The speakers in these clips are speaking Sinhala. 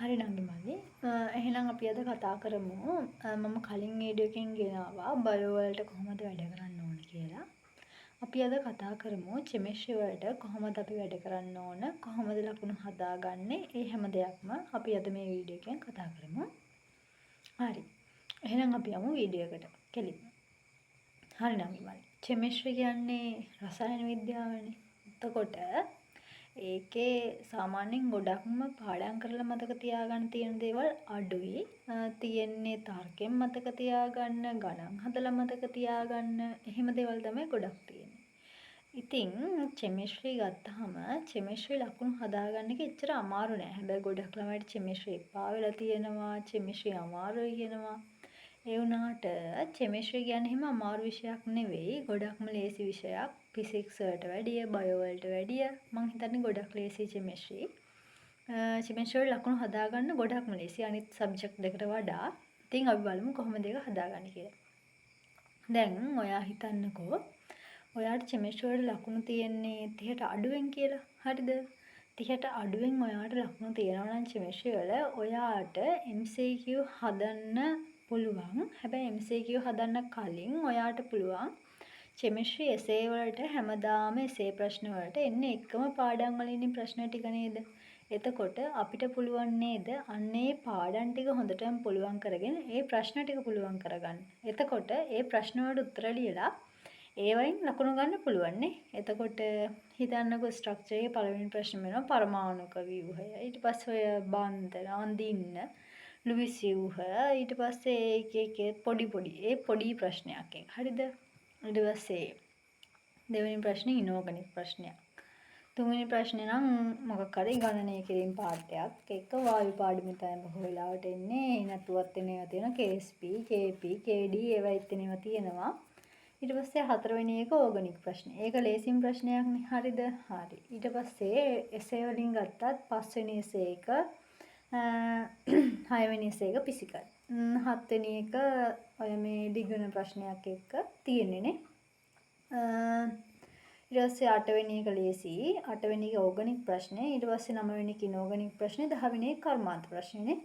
හරි නංගි මල්ලි. එහෙනම් අපි අද කතා කරමු මම කලින් වීඩියෝ එකෙන් ගෙනාවා බයෝ වලට කොහොමද වැඩ කරන්න ඕන කියලා. අපි අද කතා කරමු කෙමිස්ට්‍රි වලට කොහොමද අපි වැඩ කරන්න ඕන, කොහොමද ලකුණු හදාගන්නේ, ඒ හැම දෙයක්ම අපි අද මේ වීඩියෝ එකෙන් කතා කරමු. හරි. එහෙනම් අපි යමු වීඩියෝ එකට කෙලින්ම. හරි නංගි මල්ලි. කෙමිස්ට්‍රි කියන්නේ රසායන විද්‍යාවනේ. එතකොට ඒකේ සාමාන්‍යයෙන් ගොඩක්ම පාඩම් කරලා මතක තියාගන්න තියෙන දේවල් අඩුයි. තියෙන්නේ තර්කයෙන් මතක තියාගන්න, ගණන් හදලා මතක තියාගන්න, එහෙම දේවල් තමයි ගොඩක් තියෙන්නේ. ඉතින් කෙමිස්ට්‍රි ගත්තහම කෙමිස්ට්‍රි ලකුණු හදාගන්න එක එච්චර අමාරු නෑ. හැබැයි ගොඩක් ළමයිට කෙමිස්ට්‍රි එපා වෙලා තියෙනවා, කෙමිස්ට්‍රි අමාරුයි කියනවා. ඒ වුණාට කෙමිස්ට්‍රි කියන්නේ එහෙම අමාරු විෂයක් නෙවෙයි. ගොඩක්ම ලේසි විෂයක්. ෆිසික්ස් වලට වැඩිය, බයෝ වලට වැඩිය මං හිතන්නේ ගොඩක් ලේසි කෙමිස්ට්‍රි. කෙමිස්ට්‍රි වල ලකුණු හදාගන්න ගොඩක්ම ලේසි අනිත් සබ්ජෙක්ට් දෙකට වඩා. ඉතින් අපි බලමු කොහොමද ඒක හදාගන්නේ කියලා. දැන් ඔයා හිතන්නකෝ ඔයාට කෙමිස්ට්‍රි වලට ලකුණු තියෙන්නේ 30ට අඩුවෙන් කියලා. හරිද? 30ට අඩුවෙන් ඔයාට ලකුණු තියෙනවා නම් කෙමිස්ට්‍රි වල ඔයාට MCQ හදන්න පුළුවන්. හැබැයි MCQ හදන්න කලින් ඔයාට පුළුවන් කෙමිස්ට්‍රි එසේ වලට හැමදාම එසේ ප්‍රශ්න වලට එන්නේ එකම පාඩම් වලින් ප්‍රශ්න ටික නේද? එතකොට අපිට පුළුවන් නේද අන්න ඒ පාඩම් ටික හොඳටම පුළුවන් කරගෙන ඒ ප්‍රශ්න ටික පුළුවන් කරගන්න. එතකොට ඒ ප්‍රශ්න වලට උත්තර ලියලා ඒවයින් ලකුණු ගන්න පුළුවන් නේ. එතකොට හිතන්නකෝ ස්ට්‍රක්චර් එකේ පළවෙනි ප්‍රශ්නේ වෙනවා පරමාණුක ව්‍යුහය. ඊට පස්සේ ඔය බන්ධන අඳින්න, ලුවිස් ව්‍යුහ, ඊට පස්සේ එක එක පොඩි පොඩි ඒ පොඩි ප්‍රශ්නයක් ඒක. හරිද? ඊට පස්සේ දෙවෙනි ප්‍රශ්නේ ඉනෝගනික් ප්‍රශ්නයක්. තුන්වෙනි ප්‍රශ්නේ නම් මොකක් හරි ගණනය කිරීම පාඩයක් එක්ක වායු පාඩමේ තමයි බොහෝ වෙලාවට එන්නේ. ඒ නැතුවත් එන ඒවා තියෙනවා KSP, KP, KD ඒවායිත් එන ඒවා තියෙනවා. ඊට පස්සේ හතරවෙනි එක ඕගනික් ප්‍රශ්නේ. ඒක ලේසිම ප්‍රශ්නයක් නේ. හරිද? හරි. ඊට පස්සේ එසේ වලින් ගත්තත් පස්වෙනි එසේ එක, හයවෙනි එසේ එක ෆිසිකල්. හත්වෙනි එක ඔය මේ ලිගන ප්‍රශ්නයක් එක්ක තියෙන්නේ නේ. ඊට පස්සේ අටවෙනි එක ලේසි. අටවෙනි එක ඕගනික් ප්‍රශ්නේ. ඊට පස්සේ නවවෙනි එක ඉනෝගනික් ප්‍රශ්නේ. 10 වෙනි එක කර්මාන්ත ප්‍රශ්නේ නේ.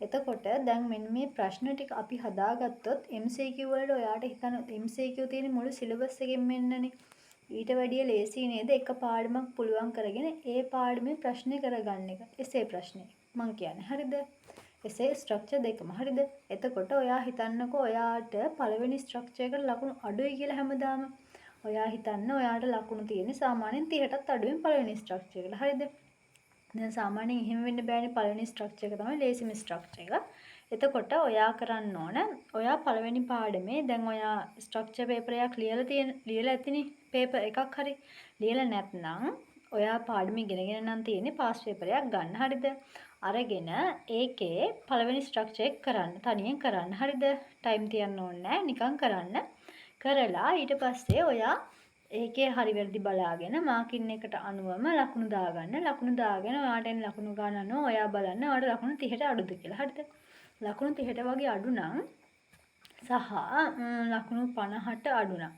එතකොට දැන් මෙන්න මේ ප්‍රශ්න ටික අපි හදාගත්තොත් MCQ වලට ඔයාට හිතන්න MCQ තියෙන මුළු සිලබස් එකෙන් එන්නනේ. ඊට වැඩිය ලේසි නේද එක පාඩමක් පුළුවන් කරගෙන ඒ පාඩමේ ප්‍රශ්නේ කරගන්න එක. එසේ ප්‍රශ්නේ මං කියන්නේ. හරිද? එසේ ස්ට්‍රක්චර් දෙකම. හරිද? එතකොට ඔයා හිතන්නකෝ ඔයාට පළවෙනි ස්ට්‍රක්චර් එකට ලකුණු අඩුයි කියලා හැමදාම. ඔයා හිතන්න ඔයාට ලකුණු තියෙන්නේ සාමාන්‍යයෙන් 30ටත් අඩුවෙන් පළවෙනි ස්ට්‍රක්චර් එකට. හරිද? දැන් සාමාන්‍යයෙන් එහෙම වෙන්න බෑනේ, පළවෙනි ස්ට්‍රක්චර් එක තමයි ලේසිම ස්ට්‍රක්චර් එක. එතකොට ඔයා කරන්න ඕන ඔයා පළවෙනි පාඩමේ දැන් ඔයා ස්ට්‍රක්චර් පේපර් එකක් ලියලා තියෙන ලියලා ඇතිනේ, පේපර් එකක් හරි. ලියලා නැත්නම් ඔයා පාඩම ඉගෙනගෙන නම් තියෙන්නේ පාස් පේපර් එකක් ගන්න. හරිද? අරගෙන ඒකේ පළවෙනි ස්ට්‍රක්චර් එක කරන්න. තනියෙන් කරන්න. හරිද? ටයිම් තියන්න ඕනේ නෑ. නිකන් කරන්න. කරලා ඊට පස්සේ ඔයා ඒකේ හරි වැරදි බලාගෙන මාකින් එකට අනුවම ලකුණු දාගන්න. ලකුණු දාගෙන ඔයාට එන ලකුණු ගාන අනුව ඔයා බලන්න ඔයාට ලකුණු 30ට අඩුද කියලා. හරිද? ලකුණු 30ට වගේ අඩු නම් සහ ලකුණු 50ට අඩු නම්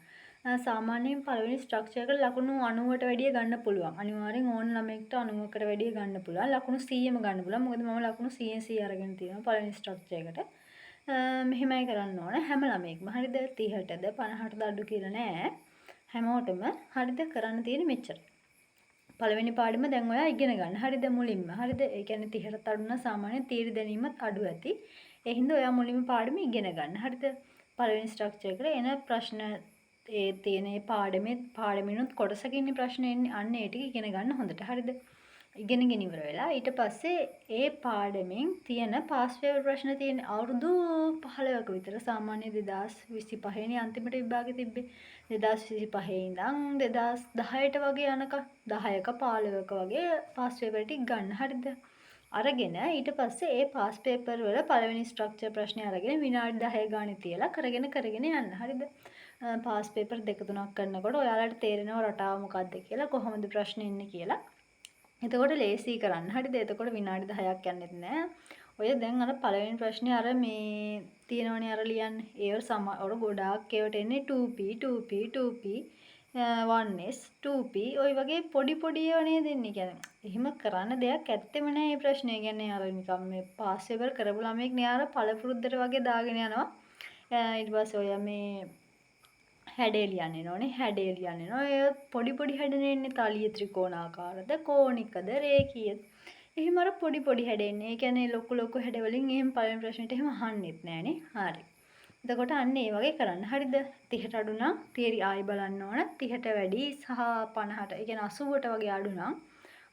සාමාන්‍යයෙන් පළවෙනි ස්ට්‍රක්චර් එකට ලකුණු 90ට වැඩිය ගන්න පුළුවන්. අනිවාර්යෙන් ඕන ළමයෙක්ට 90කට වැඩිය ගන්න පුළුවන්. ලකුණු 100ම ගන්න පුළුවන්. මොකද මම ලකුණු 100න් 100 අරගෙන තියෙනවා පළවෙනි ස්ට්‍රක්චර් එකට. මෙහෙමයි කරන්න ඕන හැම ළමයෙක්ම. හරිද? 30ටද 50ටද අඩු කියලා නෑ. හැමෝටම හරිද කරන්න තියෙන්නේ මෙච්චර. පළවෙනි පාඩම දැන් ඔයා ඉගෙන ගන්න. හරිද මුලින්ම? හරිද? ඒ කියන්නේ 30ට අඩු නම් සාමාන්‍යයෙන් තියරි දැනීමත් අඩු ඇති. ඒ හින්දා ඔයා මුලින්ම පාඩම ඉගෙන ගන්න. හරිද? පළවෙනි ස්ට්‍රක්චර් එකට එන ප්‍රශ්න ඒ තියෙන ඒ පාඩමේ පාඩමිනුත් කොටසකින් ප්‍රශ්න එන්නේ. අන්න ඒ ටික ඉගෙන ගන්න හොඳට. හරිද? ඉගෙනගෙන ඉවර වෙලා ඊට පස්සේ ඒ පාඩමෙන් තියෙන පාස් පේපර් ප්‍රශ්න තියෙන අවුරුදු 15ක විතර, සාමාන්‍ය 2025 නේ අන්තිමට විභාගෙ තිබ්බේ. 2025 ඉඳන් 2010ට වගේ යනකම් 10ක 15ක වගේ පාස් පේපර් ටික ගන්න. හරිද? අරගෙන ඊට පස්සේ ඒ පාස් පේපර් වල පළවෙනි ස්ට්‍රක්චර් ප්‍රශ්නේ අරගෙන විනාඩි 10 ගානේ තියලා කරගෙන කරගෙන යන්න. හරිද? පාස් පේපර් දෙක තුනක් කරනකොට ඔයාලට තේරෙනවා රටාව මොකද්ද කියලා, කොහොමද ප්‍රශ්න එන්නේ කියලා. එතකොට ලේසි කරන්න. හරිද? එතකොට විනාඩි 10ක් යන්නෙත් නෑ. ඔය දැන් අර පළවෙනි ප්‍රශ්නේ අර මේ තියෙනවනේ අර ලියන්න. ඒව සම ඔර ගොඩාක් ඒවට එන්නේ 2p 2p 2p 1s 2p ඔය වගේ පොඩි පොඩි ඒවා නේද එන්නේ. කියන්නේ එහෙම කරන්න දෙයක් ඇත්තෙම නෑ මේ ප්‍රශ්නේ. කියන්නේ අර නිකන් මේ පාස් පේපර් කරපු ළමයෙක් නේ අර පළපුරුද්දට වගේ දාගෙන යනවා. ඊට පස්සේ ඔය මේ හැඩය ලියන්න එනෝනේ. හැඩය ලියන්න එනවා. ඔය පොඩි පොඩි හැඩනේ එන්නේ. තලිය ත්‍රිකෝණාකාරද, කෝණිකද, රේඛීයද. එහෙම අර පොඩි පොඩි හැඩ එන්නේ. ඒ කියන්නේ ලොකු ලොකු හැඩ වලින් එහෙම පළවෙනි ප්‍රශ්නෙට එහෙම අහන්නෙත් නෑනේ. හරි. එතකොට අන්න ඒ වගේ කරන්න. හරිද? 30ට අඩු නම් තියරි ආයි බලන්න ඕන. 30ට වැඩි සහ 50ට, ඒ කියන්නේ 80ට වගේ අඩු නම්,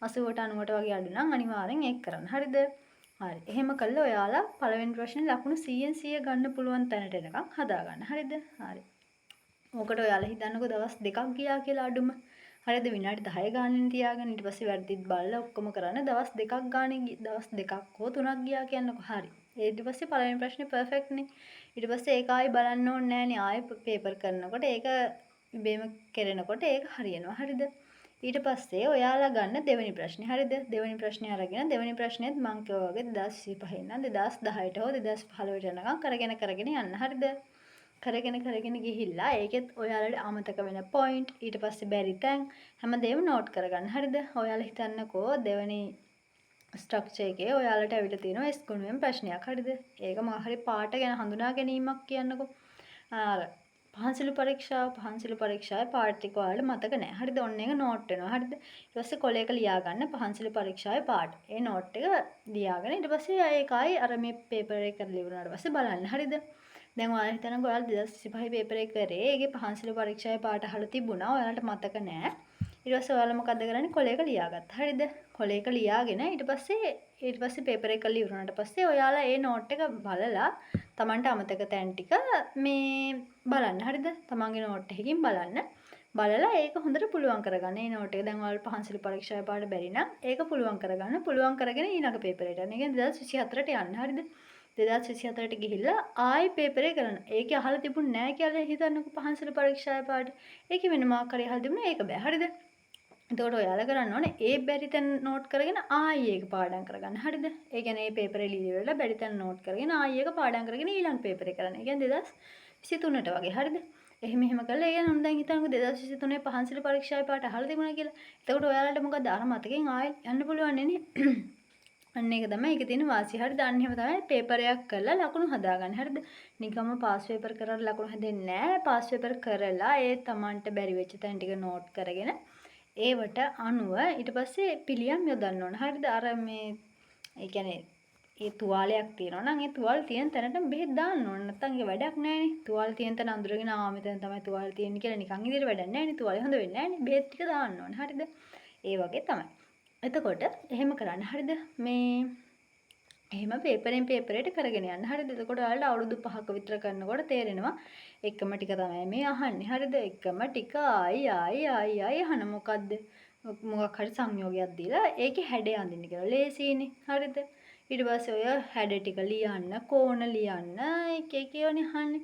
80ට 90ට වගේ අඩු නම් අනිවාර්යෙන් ඒක කරන්න. හරිද? හරි. එහෙම කළා ඔයාලා පළවෙනි ප්‍රශ්නේ ලකුණු 100න් 100 ගන්න පුළුවන් තැනට එනකන් හදාගන්න. හරිද? හරි. ඕකට ඔයාලා හිතන්නකෝ දවස් දෙකක් ගියා කියලා අඩුම. හරිද? විනාඩි 10 ගානෙන් තියාගෙන ඊට පස්සේ වැරදිත් බලලා ඔක්කොම කරන්න දවස් දෙකක් ගානේ, දවස් දෙකක් හෝ තුනක් ගියා කියන්නකෝ. හරි. ඊට පස්සේ පළවෙනි ප්‍රශ්නේ පර්ෆෙක්ට් නේ. ඊට පස්සේ ඒක ආයි බලන්න ඕනේ නෑනේ. ආයෙ පේපර් කරනකොට ඒක ඉබේම කෙරෙනකොට ඒක හරියනවා. හරිද? ඊට පස්සේ ඔයාලා ගන්න දෙවෙනි ප්‍රශ්නේ. හරිද? දෙවෙනි ප්‍රශ්නේ අරගෙන දෙවෙනි ප්‍රශ්නේත් මං කිව්වා වගේ 2025 ඉඳන් 2010ට හෝ 2015ට යනකම් කරගෙන කරගෙන යන්න. හරිද? කරගෙන කරගෙන ගිහිල්ලා ඒකෙත් ඔයාලට අමතක වෙන පොයින්ට්, ඊට පස්සේ බැරි තැන් හැමදේම නෝට් කරගන්න. හරිද? ඔයාලා හිතන්නකෝ දෙවෙනි ස්ට්‍රක්චර් එකේ ඔයාලට ඇවිල්ලා තියෙනවා S ගුණයෙන් ප්‍රශ්නයක්. හරිද? ඒක මොකක් හරි පාට ගැන හඳුනා ගැනීමක් කියන්නකෝ. අර පහන්සිලු පරීක්ෂාව, පහන්සිලු පරීක්ෂාවේ පාට ටික ඔයාලට මතක නෑ. හරිද? ඔන්න එක නෝට් වෙනවා. හරිද? ඊට පස්සේ කොලයක ලියා ගන්න පහන්සිලු පරීක්ෂාවේ පාට. ඒ නෝට් එක ලියාගෙන ඊට පස්සේ ඒක ආයි අර මේ පේපර් එක කරලා ඉවර වුණාට පස්සේ බලන්න. හරිද? දැන් ඔයාලා හිතන්නකෝ ඔයාලා 2025 පේපර් එක කරේ. ඒකේ පහන්සිලු පරීක්ෂාවේ පාට අහලා තිබුණා. ඔයාලට මතක නෑ. ඊට පස්සේ ඔයාලා මොකද්ද කරන්නේ? කොලයක ලියාගත්තා. හරිද? කොලයක ලියාගෙන ඊට පස්සේ පේපර් එක කරලා ඉවර වුණාට පස්සේ ඔයාලා ඒ නෝට් එක බලලා තමන්ට අමතක තැන් ටික මේ බලන්න. හරිද? තමන්ගේ නෝට් එකකින් බලන්න. බලලා ඒක හොඳට පුළුවන් කරගන්න. ඒ නෝට් එක දැන් ඔයාලා පහන්සිලු පරීක්ෂාවේ පාට බැරි නම් ඒක පුළුවන් කරගන්න. පුළුවන් කරගෙන ඊළඟ පේපර් එකට යන්න. ඒ කියන්නේ 2024ට යන්න. හරිද? 2024ට ගිහිල්ලා ආයි පේපර් එක කරන්න. ඒකේ අහලා තිබුණ නෑ කියලා හිතන්නකෝ පහන්සිලු පරීක්ෂාවේ පාට. ඒකේ වෙන මොකක් හරි අහලා තිබුණා, ඒක බෑ. හරිද? එතකොට ඔයාලා කරන්න ඕනේ ඒ බැරි තැන් නෝට් කරගෙන ආයි ඒක පාඩම් කරගන්න. හරිද? ඒ කියන්නේ ඒ පේපරේ ලියලා ඉවරලා බැරි තැන් නෝට් කරගෙන ආයි ඒක පාඩම් කරගෙන ඊළඟ පේපරේ කරන්න. ඒ කියන්නේ 2023ට වගේ. හරිද? එහෙම එහෙම කරලා, ඒ කියන්නේ දැන් හිතන්නකෝ 2023 පහන්සිලු පරීක්ෂාවේ පාට අහලා තිබුණා කියලා. එතකොට ඔයාලට මොකද අර මතකෙන් ආයෙ යන්න පුළුවන් නේ. අන්න ඒක තමයි ඒකේ තියෙන වාසිය. හරිද? අන්න එහෙම තමයි පේපරයක් කරලා ලකුණු හදාගන්නේ. හරිද? නිකම්ම පාස් පේපර් කරලා ලකුණු හැදෙන්නේ නෑ. පාස් පේපර් කරලා ඒ තමන්ට බැරි වෙච්ච තැන් ටික නෝට් කරගෙන ඒවට අනුව ඊට පස්සේ පිළියම් යොදන්න ඕන. හරිද? අර මේ ඒ කියන්නේ ඒ තුවාලයක් තියෙනවා නම් ඒ තුවාල තියෙන තැනටම බෙහෙත් දාන්න ඕන. නැත්තම් ඒක වැඩක් නෑනේ. තුවාල තියෙන තැන අඳුරගෙන ආ මෙතන තමයි තුවාල තියෙන්නේ කියලා නිකන් ඉඳලා වැඩක් නෑනේ. තුවාලේ හොඳ වෙන්නේ නෑනේ. බෙහෙත් ටික දාන්න ඕන. හරිද? ඒ වගේ තමයි. එතකොට එහෙම කරන්න. හරිද? මේ එහෙම පේපරෙන් පේපරේට කරගෙන යන්න. හරිද? එතකොට ඔයාලට අවුරුදු 5ක විතර කරනකොට තේරෙනවා එකම ටික තමයි මේ අහන්නේ. හරිද? එකම ටික ආයි ආයි ආයි ආයි අහන මොකද්ද? මොකක් හරි සංයෝගයක් දීලා ඒකේ හැඩය අඳින්න කියලා. ලේසියිනේ. හරිද? ඊට පස්සේ ඔය හැඩ ටික ලියන්න, කෝණ ලියන්න, එක එක ඒවානේ අහන්නේ.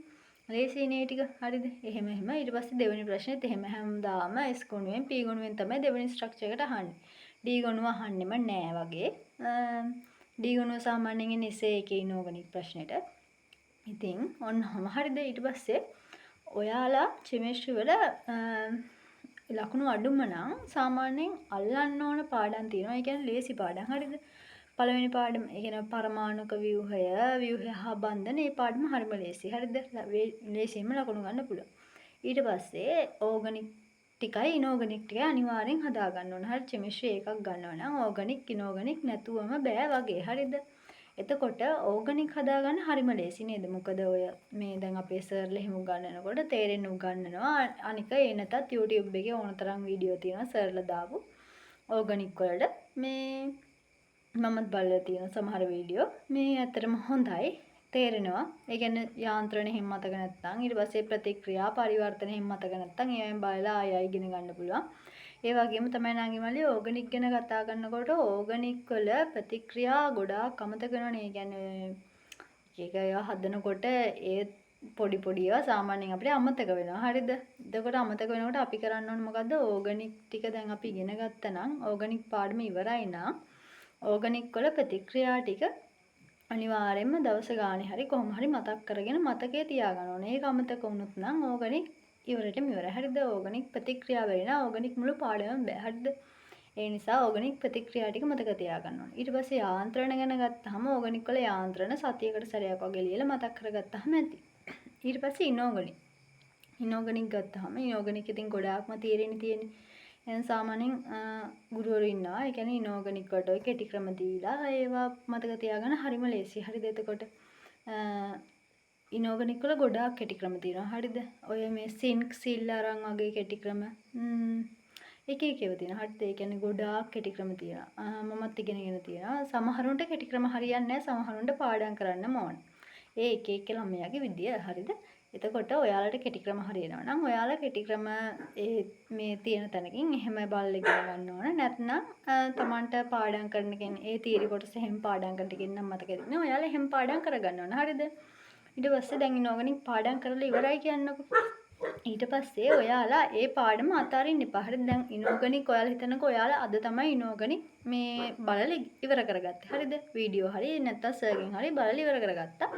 ලේසියිනේ ඒ ටික. හරිද? එහෙම එහෙම ඊට පස්සේ දෙවෙනි ප්‍රශ්නේත් එහෙම හැමදාම S ගුණයෙන් P ගුණයෙන් තමයි දෙවෙනි ස්ට්‍රක්චර් එකට අහන්නේ. D ගුණුව අහන්නෙම නෑ වගේ. D ගුණුව සාමාන්‍යයෙන් එන්නේ එසේ එකේ ඉනෝගනික් ප්‍රශ්නෙට. ඉතින් ඔන්න ඔහොම, හරිද? ඊට පස්සේ ඔයාලා කෙමිස්ට්‍රි වල ලකුණු අඩුම නම් සාමාන්‍යයෙන් අල්ලන්න ඕන පාඩම් තියෙනවා. ඒ කියන්නේ ලේසි පාඩම්. හරිද? පළවෙනි පාඩම, ඒ කියන්නේ පරමාණුක ව්‍යුහය, ව්‍යුහය හා බන්ධන, මේ පාඩම හරිම ලේසි. හරිද? ලේසියෙන්ම ලකුණු ගන්න පුළුවන්. ඊට පස්සේ ඕගනික් ටිකයි ඉනෝගනික් ටිකයි අනිවාර්යෙන් හදා ගන්න ඕන. හරි, කෙමිස්ට්‍රි එකක් ගන්නවා නම් ඕගනික් ඉනෝගනික් නැතුවම බෑ වගේ. හරිද? එතකොට ඕගනික් හදාගන්න හරිම ලේසි නේද? මොකද ඔය මේ දැන් අපේ සර්ලා එහෙම උගන්වනකොට තේරෙන්න උගන්වනවා. අනික ඒ නැතත් YouTube එකේ ඕන තරම් වීඩියෝ තියෙනවා සර්ලා දාපු ඕගනික් වලට. මේ මමත් බලලා තියෙනවා සමහර වීඩියෝ. මේ ඇත්තටම හොඳයි. තේරෙනවා. ඒ කියන්නේ යාන්ත්‍රණ එහෙම මතක නැත්නම්, ඊට පස්සේ ප්‍රතික්‍රියා පරිවර්තන එහෙම මතක නැත්නම් ඒවෙන් බලලා ආය ආය ඉගෙන ගන්න පුළුවන්. ඒ වගේම තමයි නංගි මල්ලි, ඕගනික් ගැන කතා කරනකොට ඕගනික් වල ප්‍රතික්‍රියා ගොඩාක් අමතක වෙනවනේ. ඒ කියන්නේ එක එක ඒවා හදනකොට ඒ පොඩි පොඩි ඒවා සාමාන්‍යයෙන් අපිට අමතක වෙනවා. හරිද? එතකොට අමතක වෙනකොට අපි කරන්න ඕනේ මොකද්ද? ඕගනික් ටික දැන් අපි ඉගෙන ගත්තා නම්, ඕගනික් පාඩම ඉවරයි නම්, ඕගනික් වල ප්‍රතික්‍රියා ටික අනිවාර්යයෙන්ම දවස ගානේ හරි කොහොම හරි මතක් කරගෙන මතකේ තියාගන්න ඕනේ. ඒක අමතක වුණොත් නම් ඕගනික් ඉවරටම ඉවරයි. හරිද? ඕගනික් ප්‍රතික්‍රියා බැරි නම් ඕගනික් මුළු පාඩමම බෑ. හරිද? ඒ නිසා ඕගනික් ප්‍රතික්‍රියා ටික මතක තියාගන්න ඕනේ. ඊට පස්සේ යාන්ත්‍රණ ගැන ගත්තාම ඕගනික් වල යාන්ත්‍රණ සතියකට සැරයක් වගේ ලියලා මතක් කරගත්තාම ඇති. ඊට පස්සේ ඉනෝගනික්. ඉනෝගනික් ගත්තාම ඉනෝගනික් ඉතින් ගොඩාක්ම තියරිනේ තියෙන්නේ. එහෙනම් සාමාන්‍යයෙන් ගුරුවරු ඉන්නවා. ඒ කියන්නේ ඉනෝගනික් වලට ඔය කෙටි ක්‍රම දීලා ඒවා මතක තියාගන්න හරිම ලේසි. හරිද? එතකොට ඉනෝගනික් වල ගොඩාක් කෙටි ක්‍රම තියෙනවා. හරිද? ඔය මේ සින්ක් සිල් අරන් වගේ කෙටි ක්‍රම එක එක ඒවා තියෙනවා. හරිද? ඒ කියන්නේ ගොඩාක් කෙටි ක්‍රම තියෙනවා. මමත් ඉගෙනගෙන තියෙනවා. සමහරුන්ට කෙටි ක්‍රම හරියන්නේ නැහැ. සමහරුන්ට පාඩම් කරන්නම ඕන. ඒ එක එක ළමයාගේ විදිය. හරිද? එතකොට ඔයාලට කෙටි ක්‍රම හරියනවා නම් ඔයාලා කෙටි ක්‍රම ඒ මේ තියෙන තැනකින් එහෙම බලලා ඉගෙන ගන්න ඕන. නැත්නම් තමන්ට පාඩම් කරන කෙනෙක් ඒ තියරි කොටස එහෙම පාඩම් කරන කෙනෙක් නම් මතක ඇතිනේ. ඔයාලා එහෙම පාඩම් කරගන්න ඕන. හරිද? ඊට පස්සේ දැන් ඉනෝගනික් පාඩම් කරලා ඉවරයි කියන්නකෝ. ඊට පස්සේ ඔයාලා ඒ පාඩම අතාරින්න එපා. හරිද? දැන් ඉනෝගනික් ඔයාලා හිතන්නකෝ ඔයාලා අද තමයි ඉනෝගනික් මේ බලලා ඉවර කරගත්තේ. හරිද? වීඩියෝ හරි නැත්නම් සර්ගෙන් හරි බලලා ඉවර කරගත්තා.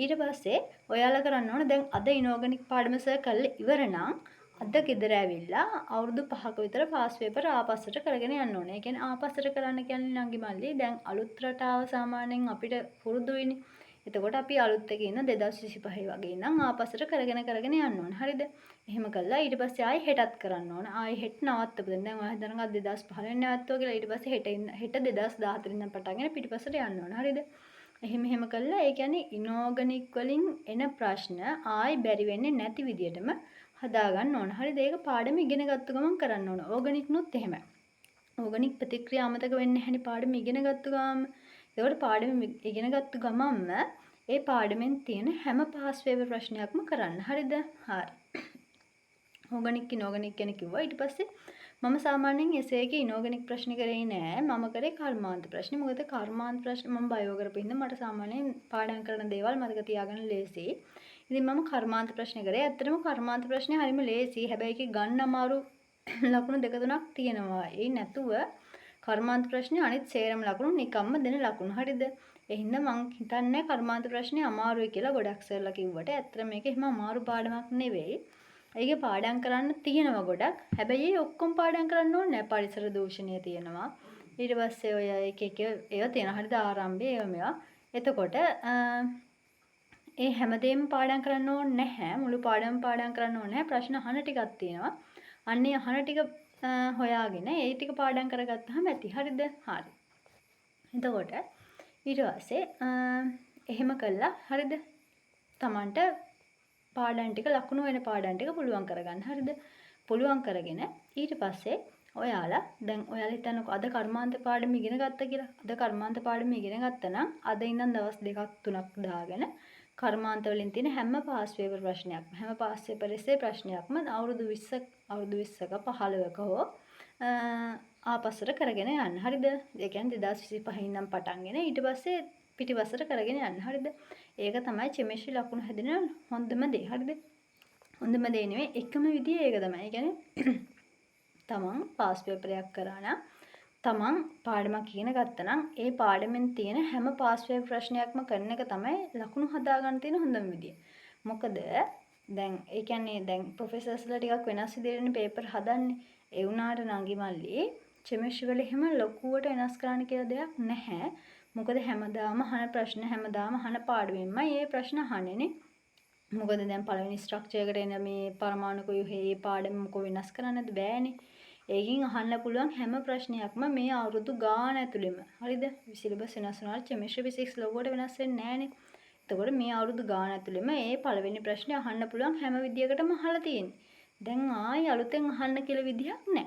ඊට පස්සේ ඔයාලා කරන්න ඕන දැන් අද ඉනෝගනික් පාඩම සර් කරලා ඉවර නම් අද ගෙදර ඇවිල්ලා අවුරුදු 5ක විතර පාස් පේපර් ආපස්සට කරගෙන යන්න ඕනේ. ඒ කියන්නේ ආපස්සට කරන්න කියන්නේ නංගි මල්ලි දැන් අලුත් රටාව සාමාන්‍යයෙන් අපිට පුරුදු වෙන්නේ. එතකොට අපි අලුත් එකේ ඉන්න 2025 වගේ ඉඳන් ආපස්සට කරගෙන කරගෙන යන්න ඕනේ. හරිද? එහෙම කළා ඊට පස්සේ ආයි හෙටත් කරන්න ඕන. ආයි හෙට නවත්තපු දැන් දැන් ඔයා හිතනවා 2015 නැවතුවා කියලා. ඊට පස්සේ හෙට ඉන්න හෙට 2014 ඉඳන් පටන් ගෙන පිටිපස්සට යන්න ඕන. හරිද? එහෙම එහෙම කළා ඒ කියන්නේ ඉනෝගනික් වලින් එන ප්‍රශ්න ආයි බැරි වෙන්නේ නැති විදියටම හදාගන්න ඕන. හරිද? ඒක පාඩම ඉගෙන ගත්ත ගමන් කරන්න ඕන. ඕගනික් නුත් එහෙමයි. ඕගනික් ප්‍රතික්‍රියා අමතක වෙන්නේ නැහැනේ පාඩම ඉගෙන ගත්ත ගමන්ම. ඒකට පාඩම ඉගෙන ගත්ත ගමන්ම ඒ පාඩමෙන් තියෙන හැම පාස් පේපර් ප්‍රශ්නයක්ම කරන්න. හරිද? හරි. ඕගනික් ඉනෝගනික් ගැන කිව්වා. ඊට පස්සේ මම සාමාන්‍යයෙන් එසේ එකේ ඉනෝගනික් ප්‍රශ්න කරේ නෑ. මම කරේ කර්මාන්ත ප්‍රශ්න. මොකද කර්මාන්ත ප්‍රශ්න මම බයෝ කරපු හින්දා මට සාමාන්‍යයෙන් පාඩම් කරන දේවල් මතක තියාගන්න ලේසියි. ඉතින් මම කර්මාන්ත ප්‍රශ්න කරේ. ඇත්තටම කර්මාන්ත ප්‍රශ්නේ හරිම ලේසියි. හැබැයි ඒකේ ගන්න අමාරු ලකුණු දෙක තුනක් තියෙනවා. ඒ නැතුව කර්මාන්ත ප්‍රශ්නේ අනිත් සේරම ලකුණු නිකම්ම දෙන ලකුණු. හරිද? ඒ හින්දා මං හිතන්නේ කර්මාන්ත ප්‍රශ්නේ අමාරුයි කියලා ගොඩක් සර්ලා කිව්වට. ඇත්තට මේක එහෙම අමාරු පාඩමක් නෙවෙයි. ඒකේ පාඩම් කරන්න තියෙනවා ගොඩක්. හැබැයි ඒ ඔක්කොම පාඩම් කරන්න ඕනේ නෑ. පරිසර දූෂණය තියෙනවා. ඊට පස්සේ ඔය එක එක ඒවා තියෙනවා. හරිද? ආරම්භය ඒවා මේවා. එතකොට ඒ හැමදේම පාඩම් කරන්න ඕනේ නැහැ. මුළු පාඩම පාඩම් කරන්න ඕනේ නැහැ. ප්‍රශ්න අහන ටිකක් තියෙනවා. අන්න ඒ අහන ටික හොයාගෙන ඒ ටික පාඩම් කරගත්තාම ඇති. හරිද? හරි. එතකොට ඊට පස්සේ එහෙම කළා හරිද? තමන්ට පාඩම් ටික ලකුණු වෙන පාඩම් ටික පුළුවන් කරගන්න. හරිද? පුළුවන් කරගෙන ඊට පස්සේ ඔයාලා දැන් ඔයාලා හිතන්නකෝ අද කර්මාන්ත පාඩම ඉගෙන ගත්තා කියලා. අද කර්මාන්ත පාඩම ඉගෙන ගත්තා නම් අද ඉඳන් දවස් දෙකක් තුනක් දාගෙන කර්මාන්ත වලින් තියෙන හැම පාස් පේපර් ප්‍රශ්නයක්ම හැම පාස් පේපර් එසේ ප්‍රශ්නයක්ම අවුරුදු 20 අවුරුදු 20ක 15ක හෝ ආපස්සට කරගෙන යන්න. හරිද? ඒ කියන්නේ 2025 ඉඳන් පටන්ගෙන ඊට පස්සේ පිටිපස්සට කරගෙන යන්න. හරිද? ඒක තමයි කෙමිස්ට්‍රි ලකුණු හැදෙන හොඳම දේ. හරිද? හොඳම දේ නෙවෙයි, එකම විදිය ඒක තමයි. ඒ කියන්නේ තමන් පාස් පේපරයක් කරා නම්, තමන් පාඩමක් ඉගෙන ගත්තා නම්, ඒ පාඩමෙන් තියෙන හැම පාස් පේපර් ප්‍රශ්නයක්ම කරන එක තමයි ලකුණු හදාගන්න තියෙන හොඳම විදිය. මොකද දැන් ඒ කියන්නේ දැන් ප්‍රොෆෙසර්ස්ලා ටිකක් වෙනස් විදිහටනේ පේපර් හදන්නේ. ඒ වුණාට නංගි මල්ලි කෙමිස්ට්‍රි වල එහෙම ලොකුවට වෙනස් කරන්න කියලා දෙයක් නැහැ. මොකද හැමදාම අහන ප්‍රශ්න හැමදාම අහන පාඩමෙන්මයි ඒ ප්‍රශ්න අහන්නේ නේ. මොකද දැන් පළවෙනි ස්ට්‍රක්චර් එකට එන මේ පරමාණුක ව්‍යුහයේ ඒ පාඩම මොකෝ වෙනස් කරන්නද බෑනේ. ඒකෙන් අහන්න පුළුවන් හැම ප්‍රශ්නයක්ම මේ අවුරුදු ගාන ඇතුළෙම. හරිද? සිලබස් වෙනස් වුණාට කෙමිස්ට්‍රි ෆිසික්ස් ලොකුවට වෙනස් වෙන්නේ නෑනේ. එතකොට මේ අවුරුදු ගාන ඇතුළෙම ඒ පළවෙනි ප්‍රශ්නේ අහන්න පුළුවන් හැම විදියකටම අහලා තියෙන්නේ. දැන් ආයි අලුතෙන් අහන්න කියලා විදිහක් නෑ.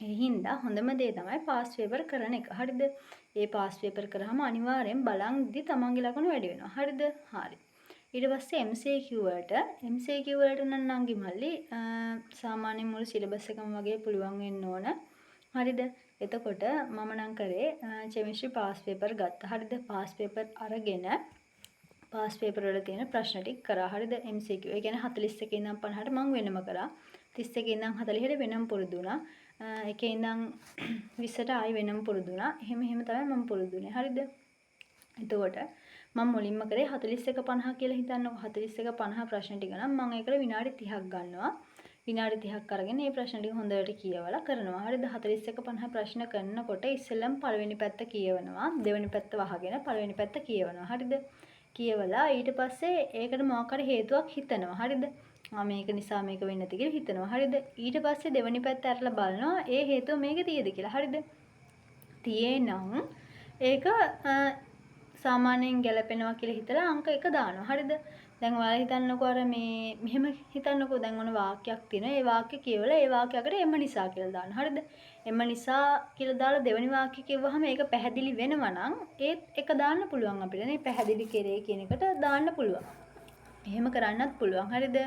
ඒ හින්දා හොඳම දේ තමයි පාස් පේපර් කරන එක. හරිද? ඒ පාස් පේපර් කරාම අනිවාර්යෙන් බලන් ඉද්දි තමන්ගේ ලකුණු වැඩි වෙනවා. හරිද? හරි. ඊට පස්සේ MCQ වලට, MCQ වලට නම් නංගි මල්ලි සාමාන්‍යයෙන් මුළු සිලබස් එකම වගේ පුළුවන් වෙන්න ඕන. හරිද? එතකොට මම නම් කරේ කෙමිස්ට්‍රි පාස් පේපර් ගත්තා. හරිද? පාස් පේපර් අරගෙන පාස් පේපර් වල තියෙන ප්‍රශ්න ටික කරා. හරිද? MCQ. ඒ කියන්නේ 41 ඉඳන් 50ට මං වෙනම කරා. 31 ඉඳන් 40ට වෙනම පුරුදු වුණා. එකේ ඉඳන් 20ට ආයි වෙනම පුරුදු වුණා. එහෙම එහෙම තමයි මම පුරුදු වුණේ. හරිද? එතකොට මම මුලින්ම කරේ 41 50 කියලා හිතන්නකෝ. 41 50 ප්‍රශ්න ටික නම් මම ඒකට විනාඩි 30ක් ගන්නවා. විනාඩි 30ක් අරගෙන මේ ප්‍රශ්න ටික හොඳට කියවලා කරනවා. හරිද? 41 50 ප්‍රශ්න කරනකොට ඉස්සෙල්ලම පළවෙනි පැත්ත කියවනවා. දෙවෙනි පැත්ත වහගෙන පළවෙනි පැත්ත කියවනවා. හරිද? කියවලා ඊට පස්සේ ඒකට මොකක් හරි හේතුවක් හිතනවා. හරිද? ආ මේක නිසා මේක වෙන්නේ නැති කියලා හිතනවා. හරිද? ඊට පස්සේ දෙවෙනි පැත්ත ඇරලා බලනවා ඒ හේතුව මේකේ තියෙද කියලා. හරිද? තියේ නම් ඒක සාමාන්‍යයෙන් ගැලපෙනවා කියලා හිතලා අංක 1 දානවා. හරිද? දැන් ඔයාලා හිතන්නකෝ අර මේ මෙහෙම හිතන්නකෝ දැන් ඔන්න වාක්‍යයක් තියෙනවා. ඒ වාක්‍ය කියවලා ඒ වාක්‍යයකට එම නිසා කියලා දාන්න. හරිද? එම නිසා කියලා දාලා දෙවෙනි වාක්‍ය කිව්වහම ඒක පැහැදිලි වෙනවා නම් ඒත් එක දාන්න පුළුවන් අපිට නේ. පැහැදිලි කෙරේ කියන එකට දාන්න පුළුවන්. එහෙම කරන්නත් පුළුවන්. හරිද?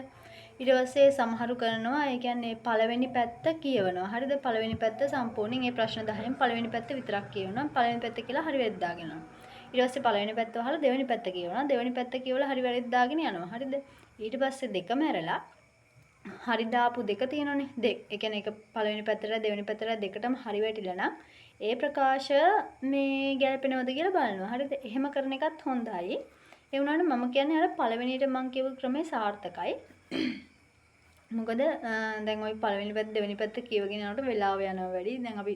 ඊට පස්සේ සමහරු කරනවා ඒ කියන්නේ පළවෙනි පැත්ත කියවනවා. හරිද? පළවෙනි පැත්ත සම්පූර්ණයෙන් ඒ ප්‍රශ්න 10න් පළවෙනි පැත්ත විතරක් කියවනවා. පළවෙනි පැත්ත කියලා හරි වැරදි දාගෙන යනවා. ඊට පස්සේ පළවෙනි පැත්ත වහලා දෙවෙනි පැත්ත කියවනවා. දෙවෙනි පැත්ත කියවලා හරි වැරදි දාගෙන යනවා. හරිද? ඊට පස්සේ දෙකම ඇරලා හරි දාපු දෙක තියෙනවනේ. දෙක. ඒ කියන්නේ එක පළවෙනි පැත්තට දෙවෙනි පැත්තට දෙකටම හරි වැටිලා නම් ඒ ප්‍රකාශ මේ ගැලපෙනවද කියලා බලනවා. හරිද? එහෙම කරන එකත් හොඳයි. ඒ වුණාට මම කියන්නේ අර පළවෙනියට මං කියපු ක්‍රමේ සාර්ථකයි. මොකද දැන් ඔය පළවෙනි පැත්ත දෙවෙනි පැත්ත කියවගෙන යනකොට වෙලාව යනවා වැඩි. දැන් අපි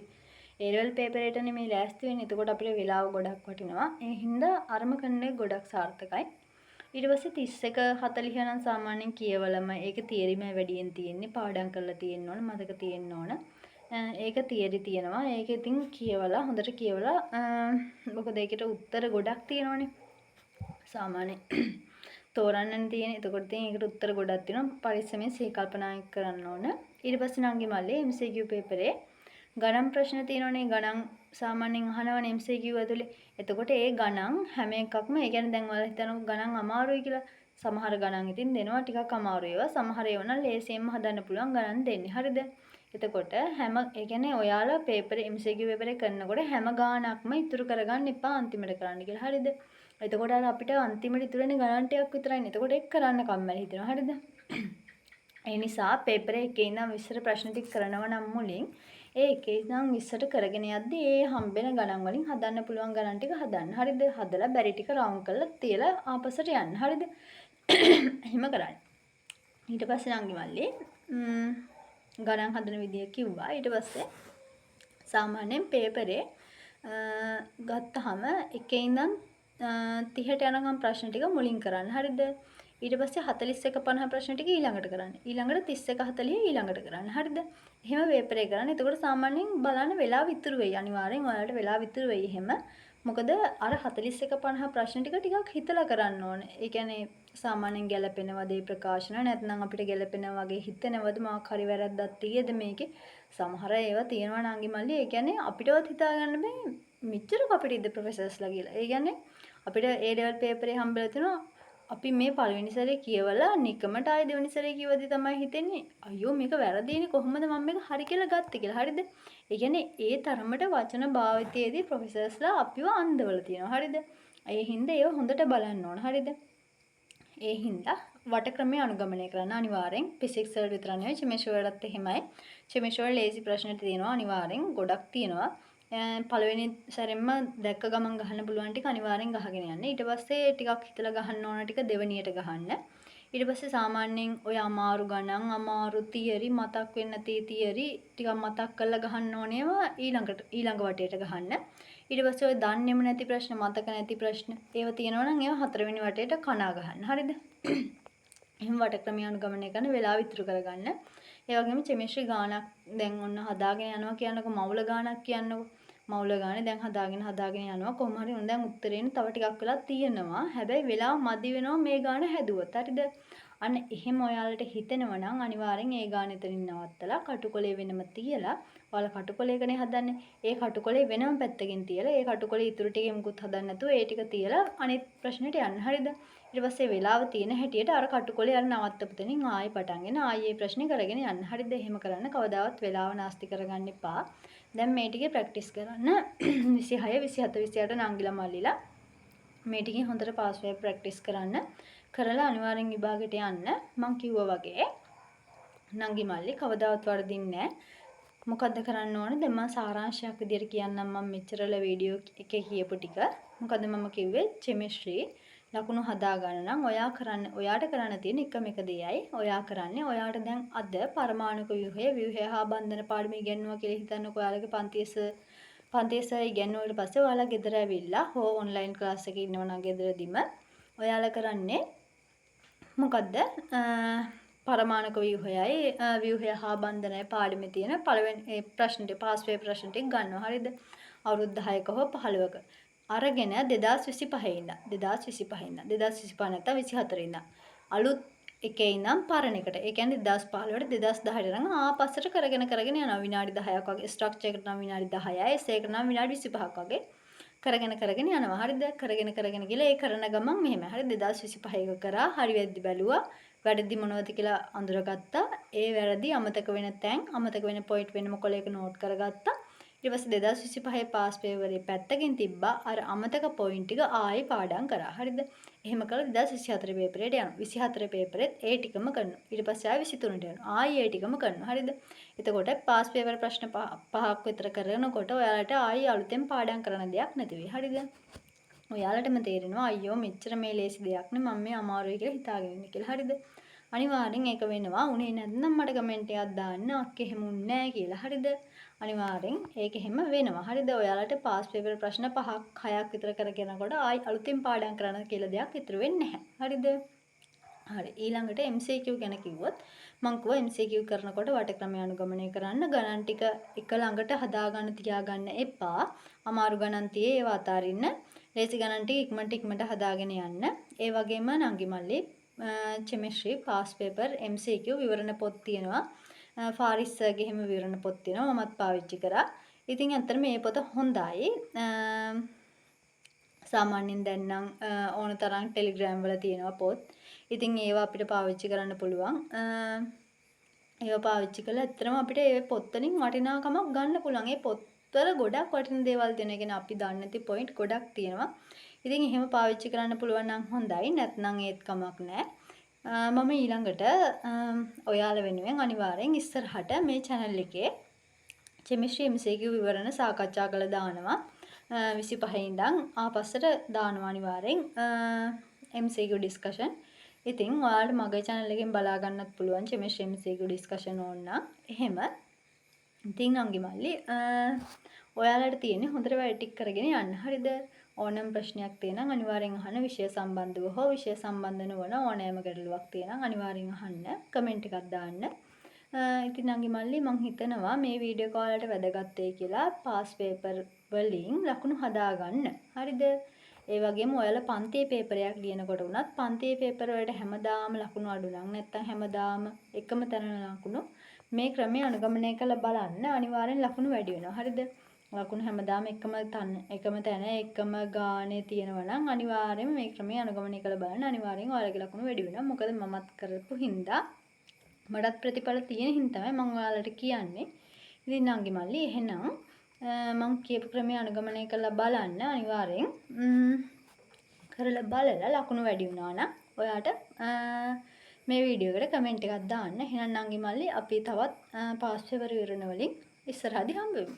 ඒ ලෙවල් පේපර් එකටනේ මේ ලෑස්ති වෙන්නේ. එතකොට අපිට වෙලාව ගොඩක් වටිනවා. ඒ හින්දා අරම කරන එක ගොඩක් සාර්ථකයි. ඊට පස්සේ 31 40 නම් සාමාන්‍යයෙන් කියවලම ඒක තියරිම වැඩියෙන් තියෙන්නේ. පාඩම් කරලා තියෙන්න ඕන, මතක තියෙන්න ඕන. ඒක තියරි තියෙනවා. ඒක ඉතින් කියවලා හොඳට කියවලා මොකද ඒකට උත්තර ගොඩක් තියෙනවනේ. සාමාන්‍යයෙන් තෝරන්නනේ තියෙන්නේ. එතකොට ඉතින් ඒකට උත්තර ගොඩක් තියෙනවා. පරිස්සමෙන් සිහි කල්පනා කරන්න ඕන. ඊට පස්සේ නංගි මල්ලේ MCQ පේපරේ ගණන් ප්‍රශ්න තියෙනවනේ. ගණන් සාමාන්‍යයෙන් අහනවනේ MCQ ඇතුලේ. එතකොට ඒ ගණන් හැම එකක්ම ඒ කියන්නේ දැන් ඔයාලා හිතනකො ගණන් අමාරුයි කියලා. සමහර ගණන් ඉතින් දෙනවා ටිකක් අමාරු ඒවා. සමහර ඒවා නම් ලේසියෙන්ම හදන්න පුළුවන් ගණන් දෙන්නේ. හරිද? එතකොට හැම ඒ කියන්නේ ඔයාලා පේපර් MCQ පේපරේ කරනකොට හැම ගාණක්ම ඉතුරු කරගන්න එපා අන්තිමට කරන්න කියලා. හරිද? එතකොට අර අපිට අන්තිමට ඉතුරු වෙන්නේ ගණන් ටිකක් විතරයිනේ. එතකොට ඒක කරන්න කම්මැලි හිතෙනවා. හරිද? ඒ නිසා පේපර් එකේ ඉඳන් 20 ප්‍රශ්න ටික කරනවා නම් මුලින් ඒ එකේ ඉඳන් 20ට කරගෙන යද්දි ඒ හම්බෙන ගණන් වලින් හදන්න පුළුවන් ගණන් ටික හදන්න. හරිද? හදලා බැරි ටික රවුන්ඩ් කරලා තියලා ආපස්සට යන්න. හරිද? එහෙම කරන්න. ඊට පස්සේ නංගි මල්ලි ගණන් හදන විදිය කිව්වා. ඊට පස්සේ සාමාන්‍යයෙන් පේපරේ ගත්තාම එකේ ඉඳන් 30ට යනකම් ප්‍රශ්න ටික මුලින් කරන්න. හරිද? ඊට පස්සේ 41 50 ප්‍රශ්න ටික ඊළඟට කරන්න. ඊළඟට 31 40 ඊළඟට කරන්න. හරිද? එහෙම පේපරේ කරන්න. එතකොට සාමාන්‍යයෙන් බලන්න වෙලාව ඉතුරු වෙයි. අනිවාර්යෙන් ඔයාලට වෙලාව ඉතුරු වෙයි එහෙම. මොකද අර 41 50 ප්‍රශ්න ටික ටිකක් හිතලා කරන්න ඕන. ඒ කියන්නේ සාමාන්‍යයෙන් ගැලපෙනවද ඒ ප්‍රකාශන, නැත්නම් අපිට ගැලපෙන වගේ හිතෙනවද, මොකක් හරි වැරද්දක් තියෙද මේකේ. සමහර ඒවා තියෙනවා නංගි මල්ලි. ඒ කියන්නේ අපිටවත් හිතා ගන්න බෑ මෙච්චර කපටිද ප්‍රොෆෙසර්ස්ලා කියලා. ඒ කියන්නේ අපිට ඒ ලෙවල් පේපරේ හම්බෙලා තිනවා අපි මේ පළවෙනි සැරේ කියවලා නිකමට ආයේ දෙවෙනි සැරේ කියවද්දි තමයි හිතෙන්නේ අයියෝ මේක වැරදීනේ, කොහොමද මම මේක හරි කියලා ගත්තේ කියලා. හරිද? ඒ කියන්නේ ඒ තරමට වචන භාවිතයේදී ප්‍රොෆෙසර්ස්ලා අපිව අන්දවලා තියෙනවා. හරිද? ඒ හින්දා ඒව හොඳට බලන්න ඕන. හරිද? ඒ හින්දා වටක්‍රමය අනුගමනය කරන්න අනිවාර්යෙන්. ෆිසික්ස් වල විතර නෙවෙයි කෙමිස්ට්‍රි වලත් එහෙමයි. කෙමිස්ට්‍රි වල ලේසි ප්‍රශ්න තියෙනවා අනිවාර්යෙන්, ගොඩක් තියෙනවා. පළවෙනි සැරෙන්ම දැක්ක ගමන් ගහන්න පුළුවන් ටික අනිවාර්යෙන් ගහගෙන යන්න. ඊට පස්සේ ටිකක් හිතලා ගහන්න ඕන ටික දෙවෙනියට ගහන්න. ඊට පස්සේ සාමාන්‍යයෙන් ඔය අමාරු ගණන්, අමාරු තියරි, මතක් වෙන්න නැති තියරි ටිකක් මතක් කරලා ගහන්න ඕන ඒවා ඊළඟ වටේට ගහන්න. ඊට පස්සේ ඔය දන්නේම නැති ප්‍රශ්න, මතක නැති ප්‍රශ්න ඒවා තියෙනවා නම් ඒවා හතරවෙනි වටේට කනා ගහන්න. හරිද? එහෙම වටක්‍රමය අනුගමනය කරන වෙලාව ඉතුරු කරගන්න. ඒ වගේම කෙමිස්ට්‍රි ගානක් දැන් ඔන්න හදාගෙන යනවා කියන්නකො, මවුල ගානක් කියන්නකො. මවුල ගානේ දැන් හදාගෙන හදාගෙන යනවා. කොහොම හරි ඔන්න දැන් උත්තරේන තව ටිකක් වෙලා තියෙනවා. හැබැයි වෙලාව මදි වෙනවා මේ ගාන හැදුවොත්. හරිද? අන්න එහෙම ඔයාලට හිතෙනවා නම් අනිවාර්යෙන් ඒ ගාන එතනින් නවත්තලා කටුකොලේ වෙනම තියලා, ඔයාලා කටුකොලේකනේ හදන්නේ. ඒ කටුකොලේ වෙනම පැත්තකින් තියලා ඒ කටුකොලේ ඉතුරු ටික මුකුත් හදන්න නැතුව ඒ ටික තියලා අනිත් ප්‍රශ්නෙට යන්න. හරිද? ඊට පස්සේ වෙලාව තියෙන හැටියට අර කටුකොලේ අර නවත්තපු තැනින් ආයෙ පටන්ගෙන ආයෙ ඒ ප්‍රශ්නේ කරගෙන යන්න. හරිද? එහෙම කරන්න කවදාවත් වෙලාව නාස්ති කරගන්න එපා. දැන් මේ ටිකේ ප්‍රැක්ටිස් කරන්න. 26 27 28 නංගිලා මල්ලිලා මේ ටිකෙන් හොඳට පාස් වෙලා ප්‍රැක්ටිස් කරන්න. කරලා අනිවාර්යෙන් විභාගෙට යන්න. මං කිව්වා වගේ නංගි මල්ලි කවදාවත් වරදින්නේ නෑ. මොකද්ද කරන්න ඕනේ? දැන් මං සාරාංශයක් විදියට කියන්නම් මං මෙච්චරල වීඩියෝ එකේ කියපු ටික. මොකද්ද මම කිව්වේ? කෙමිස්ට්‍රි ලකුණු හදා ගන්න නම් ඔයා කරන්න ඔයාට කරන්න තියෙන එකම එක දෙයයි ඔයා කරන්නේ ඔයාට දැන් අද පරමාණුක ව්‍යුහය ව්‍යුහය හා බන්ධන පාඩම ඉගෙනුවා කියලා හිතන්නකෝ. ඔයාලගේ පන්තියේ සර් ඉගෙනුවාට පස්සේ ඔයාලා ගෙදර ඇවිල්ලා හෝ ඔන්ලයින් ක්ලාස් එකේ ඉන්නවා නම් ගෙදරදිම ඔයාලා කරන්නේ මොකද්ද? පරමාණුක ව්‍යුහයයි ව්‍යුහය හා බන්ධනය පාඩමේ තියෙන පළවෙනි ඒ ප්‍රශ්න ටික පාස් පේපර් ප්‍රශ්න ටික ගන්නවා. හරිද? අවුරුදු 10ක හෝ 15ක අරගෙන 2025 ඉඳන් 2025 ඉඳන් 2025 නැත්නම් 24 ඉඳන් අලුත් එකේ ඉඳන් පරණ එකට. ඒ කියන්නේ 2015ට 2010ට නම් ආපස්සට කරගෙන කරගෙන යනවා. විනාඩි 10ක් වගේ ස්ට්‍රක්චර් එකට නම් විනාඩි 10යි, එසේ එකට නම් විනාඩි 25ක් වගේ කරගෙන කරගෙන යනවා. හරිද? කරගෙන කරගෙන ගිහලා ඒ කරන ගමන් මෙහෙම. හරි 2025 එක කරා හරි වැරදි බැලුවා. වැරදි මොනවද කියලා අඳුරගත්තා. ඒ වැරදි අමතක වෙන තැන් අමතක වෙන පොයින්ට් වෙනම කොලයක නෝට් කරගත්තා. ඊට පස්සේ 2025 පාස් පේපරේ පැත්තකින් තිබ්බා. අර අමතක පොයින්ට් ටික ආයෙ පාඩම් කරා. හරිද? එහෙම කරලා 2024 පේපරේට යනවා. 24 පේපරෙත් ඒ ටිකම කරනවා. ඊට පස්සේ ආයෙ 23ට යනවා. ආයෙ ඒ ටිකම කරනවා. හරිද? එතකොට පාස් පේපර් ප්‍රශ්න පහක් විතර කරනකොට ඔයාලට ආයෙ අලුතෙන් පාඩම් කරන දෙයක් නැති වෙයි. හරිද? ඔයාලටම තේරෙනවා අයියෝ මෙච්චර මේ ලේසි දෙයක් නේ මම මේ අමාරුයි කියලා හිතාගෙන ඉන්නේ කියලා. හරිද? අනිවාර්යෙන් ඒක වෙනවා. උනේ නැත්නම් මට කමෙන්ට් එකක් දාන්න අක්කේ එහෙම උන්නේ නැහැ කියලා. හරිද? අනිවාර්යෙන් ඒක එහෙම වෙනවා. හරිද? ඔයාලට පාස් පේපර් ප්‍රශ්න 5ක් 6ක් විතර කරගෙන යනකොට ආයි අලුතෙන් පාඩම් කරන්න කියලා දෙයක් ඉතුරු වෙන්නේ නැහැ. හරිද? හරි. ඊළඟට MCQ ගැන කිව්වොත් මං කිව්වා MCQ කරනකොට වටක්‍රමය අනුගමනය කරන්න. ගණන් ටික එක ළඟට හදාගන්න තියාගන්න එපා. අමාරු ගණන් තියේ ඒවා අතාරින්න. ලේසි ගණන් ටික ඉක්මනට ඉක්මනට හදාගෙන යන්න. ඒ වගේම නංගි මල්ලි කෙමිස්ට්‍රි පාස් පේපර් MCQ විවරණ පොත් තියෙනවා. ෆාරිස් සර්ගේ එහෙම විවරණ පොත් තියෙනවා. මමත් පාවිච්චි කරා. ඉතින් ඇත්තටම මේ පොත හොඳයි. සාමාන්‍යයෙන් දැන් නම් ඕන තරම් ටෙලිග්‍රෑම් වල තියෙනවා පොත්. ඉතින් ඒවා අපිට පාවිච්චි කරන්න පුළුවන්. ඒවා පාවිච්චි කළා ඇත්තටම අපිට ඒ පොත් වලින් වටිනාකමක් ගන්න පුළුවන්. ඒ පොත්වල ගොඩක් වටින දේවල් තියෙනවා. ඒ කියන්නේ අපි දන්නේ නැති පොයින්ට් ගොඩක් තියෙනවා. ඉතින් එහෙම පාවිච්චි කරන්න පුළුවන් නම් හොඳයි. නැත්නම් ඒත් කමක් නෑ. මම ඊළඟට ඔයාලා වෙනුවෙන් අනිවාර්යෙන් ඉස්සරහට මේ channel එකේ කෙමිස්ට්‍රි MCQ විවරණ සාකච්ඡා කරලා දානවා. 25 ඉඳන් ආපස්සට දානවා අනිවාර්යෙන් MCQ discussion. ඉතින් ඔයාලට මගේ channel එකෙන් බලා ගන්නත් පුළුවන් කෙමිස්ට්‍රි MCQ discussion ඕන නම්. එහෙම. ඉතින් නංගි මල්ලි ඔයාලට තියෙන්නේ හොඳට වැඩ ටික කරගෙන යන්න. හරිද? ඕනෑම ප්‍රශ්නයක් තියෙනම් අනිවාර්යෙන් අහන්න. විෂය සම්බන්ධව හෝ විෂය සම්බන්ධ නොවන ඕනෑම ගැටලුවක් තියෙනම් අනිවාර්යෙන් අහන්න. කමෙන්ට් එකක් දාන්න. ඉතින් නංගි මල්ලි මං හිතනවා මේ වීඩියෝ එක ඔයාලට වැදගත් වෙයි කියලා පාස් පේපර් වලින් ලකුණු හදාගන්න. හරිද? ඒ වගේම ඔයාලා පන්තියේ පේපරයක් ලියනකොට වුණත් පන්තියේ පේපර් වලට හැමදාම ලකුණු අඩු නම් නැත්තම් හැමදාම එකම තැන ලකුණු මේ ක්‍රමය අනුගමනය කරලා බලන්න අනිවාර්යෙන් ලකුණු වැඩි වෙනවා. හරිද? ලකුණු හැමදාම එකම තැන එකම ගානේ තියෙනවා නම් අනිවාර්යයෙන්ම මේ ක්‍රමය අනුගමනය කරලා බලන්න අනිවාර්යෙන් ඔයාලගේ ලකුණු වැඩි වෙනවා. මොකද මමත් කරපු හින්දා මටත් ප්‍රතිඵල තියෙන හින්දා තමයි මම ඔයාලට කියන්නේ. ඉතින් නංගි මල්ලි එහෙනම් මං කියපු ක්‍රමය අනුගමනය කරලා බලන්න අනිවාර්යෙන් කරලා බලලා ලකුණු වැඩි වුණා නම් ඔයාට මේ වීඩියෝ එකට කමෙන්ට් එකක් දාන්න. එහෙනම් නංගි මල්ලි අපි තවත් පාස් පේපර් විවරණ වලින් ඉස්සරහදී හම්බ වෙමු.